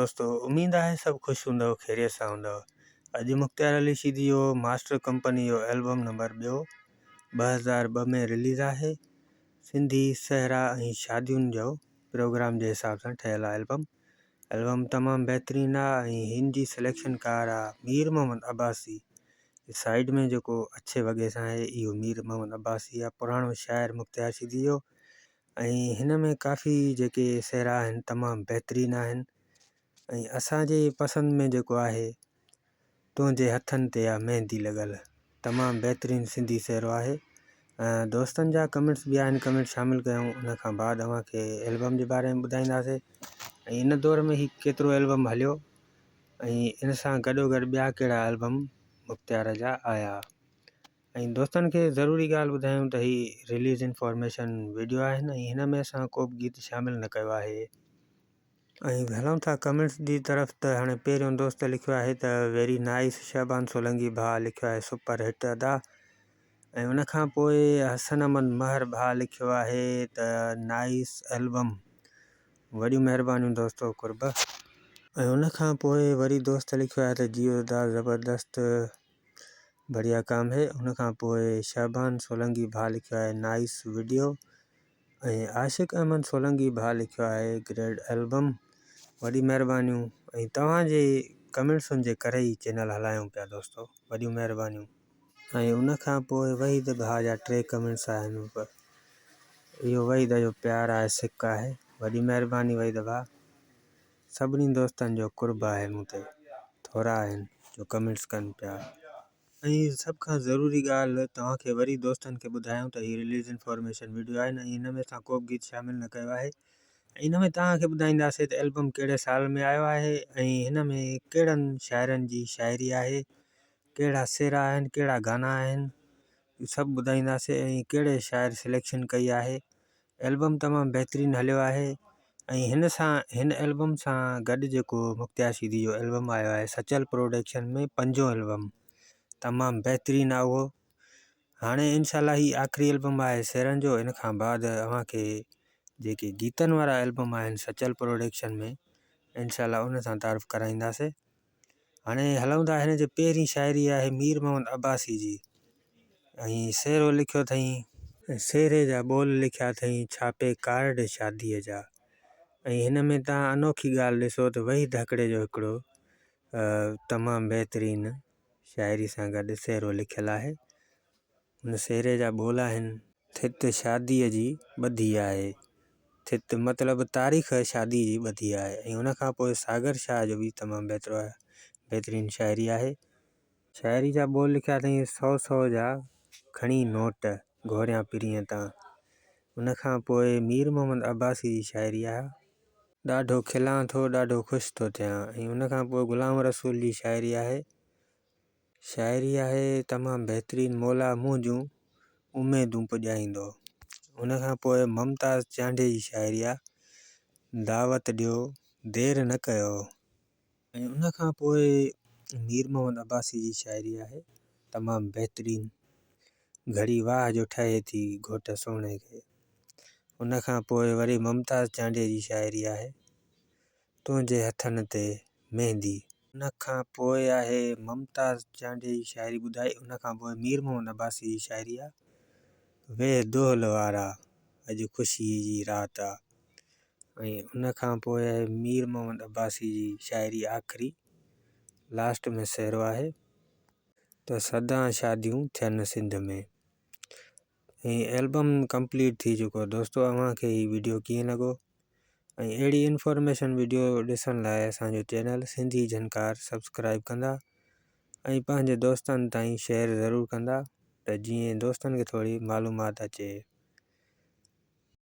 دوستو اميد آهي سڀ خوش هوندؤ خيريت سان هوندؤ اڄ مختيار علي شيدي جو ماسٽر ڪمپني جو البم نمبر ٻيو 2002 ۾ رليز آهي سنڌي سهرا ۽ شادين جو پروگرام جي حساب سان ٺهيل آ البم البم تمام بهترين آ ۽ هن جي سليڪشن ڪار آ مير محمد عباسي سائيڊ ۾ جيڪو اڇي وڳي سان آهي اهو مير محمد عباسي آ پراڻو شاعر مختيار شيدي جو ۽ هن ۾ ڪافي جيڪي سهرا آهن تمام بهترين آهن ۽ اسان جي پسند ۾ جيڪو آهي تنهنجي هٿن تي آ مهندي لڳل تمام بهترين سنڌي سهرو آهي دوستن جا ڪمينٽس به آهن ڪمينٽ شامل ڪيون ان کان بعد اوهان کي البم جي باري ۾ ٻڌائينداسي ۽ ان دور ۾ هي ڪيترو البم هليو ۽ ان سان گڏو گڏ ٻيا ڪهڙا البم مختيار جا آيا. ۽ دوستن کي ضروري ڳالهه ٻڌايون ته هي رليز انفارميشن ويڊيو آهن ۽ هن ۾ اسان ڪو به گيت شامل نه ڪيو آهي. ۽ هلون ٿا ڪمينٽس جي طرف ته هاڻي پهريون دوست لکيو آهي ته ويري نائيس شعبان سولنگي ڀاء لکيو آهي سپر هٽ ادا ۽ ان کان پوء حسن احمد مهر ڀاء لکيو آهي ته نائيس البم وڏيون مهربانيون دوستو قرب. ۽ ان کان پوء وري دوست لکيو آهي ته جيو ادا زبردست بڙيا ڪام هي ان کان پوء شعبان سولنگي ڀاء لکيو آهي نائيس وڊيو ۽ عاشق احمد سولنگي ڀاء لکيو آهي گريڊ البم وڏي مهربانيون ۽ توهان جي ڪمينٽسن جي ڪري ئي چينل هلايون پيا دوستو وڏيون مهربانيون. ۽ ان کان پوء وحيد ڀاء جا ٽي ڪمينٽس آهن اهو وحيد جو پيار آهي سڪ آهي وڏي مهرباني وحيد ڀاء. سڀني دوستن جو قرب آهي مون تي ٿورا آهن جو ڪمينٽس ڪن پيا. ۽ سڀ کان ضروري ڳالهه توهان کي وري دوستن کي ٻڌايون ته هي رليز انفارميشن وڊيو آهن ۽ هن ۾ اسان ڪو به گيت شامل نه ڪيو آهي ۽ ان ۾ توهان کي ٻڌائينداسين ته البم ڪهڙي سال ۾ آيو آهي ۽ هن ۾ ڪهڙن شاعرن جي شاعري آهي ڪهڙا سهرا آهن ڪهڙا گانا آهن سڀ ٻڌائينداسين ۽ ڪهڙي شاعر سليڪشن ڪئي آهي البم تمام بهترين هليو آهي ۽ هن سان هن البم سان گڏ جيڪو مختيار شيدي جو البم آيو آهي سچل پروڊڪشن ۾ پنجون البم تمام بهترين آهي اهو هاڻي انشاء الله هي آخري البم آهي سيرن جو ان کان بعد اوهان کي جيڪي گيتن وارا البم آهن سچل پروڊڪشن ۾ انشاء الله ان سان تعارف ڪرائينداسي هاڻي هلون ٿا هن جي پهرين شاعري آهي مير محمد عباسي جي ۽ سهرو لکيو اٿئين. ۽ سهري جا ٻول لکيا اٿئين ڇاپي ڪارڊ شاديء جا ۽ هن ۾ توهان انوکي ڳالهه ڏسو ته وحيد هڪڙي جو هڪڙو تمام بهترين شاعري سان گڏ سهرو لکيل آهي. هن سهري جا ٻول آهن. ٿت شاديء جي ٻڌي آهي. ٿت مطلب تاريخ شاديء جي ٻڌي آهي ۽ ان کان پوء ساگر شاهه جو به تمام بهترين شاعري آهي. شاعري جا ٻول لکيا اٿائين سئو سئو جا کڻي نوٽ گهوريان پرينء تان. ان کان پوء مير محمد عباسي جي شاعري آهي. ڏاڍو کلان ٿو ڏاڍو خوش ٿو ٿيان ۽ ان کان پوء غلام رسول جي شاعري آهي. شاعري آهي تمام بهترين مولا منهنجون اميدون پڄائيندو ان کان پوء ممتاز چانڊيي جي شاعري آ دعوت ڏيو دير نه ڪيو. ۽ ان کان پوء مير محمد عباسي جي شاعري آهي تمام بهترين گهڙي واهه جو ٺهي ٿي گهوٽ سهڻي کي ان کان پوء وري ممتاز چانڊيي جي شاعري آهي تنهنجي هٿن تي مهندي. ان کان پوء آهي ممتاز چانڊيي جي شاعري ٻڌائي ان کان پوء مير محمد عباسي جي شاعري آ ويهه دهل وارا اڄ خوشي جي رات آ ۽ ان کان پوء آهي مير محمد عباسي جي شاعري آخري لاسٽ ۾ سهرو آهي ته سدا شاديون ٿين سنڌ ۾. ۽ البم ڪمپليٽ ٿي چڪو دوستو اوهان کي هي وڊيو ڪيئن لڳو ۽ اهڙي انفارميشن وڊيو ڏسڻ لاء اسان جو چينل سنڌي جهنڪار سبسڪرائب ڪندا ۽ پنهنجي دوستن تائين شيئر ضرور ڪندا ته جيئن دوستن کي ٿوري معلومات اچي.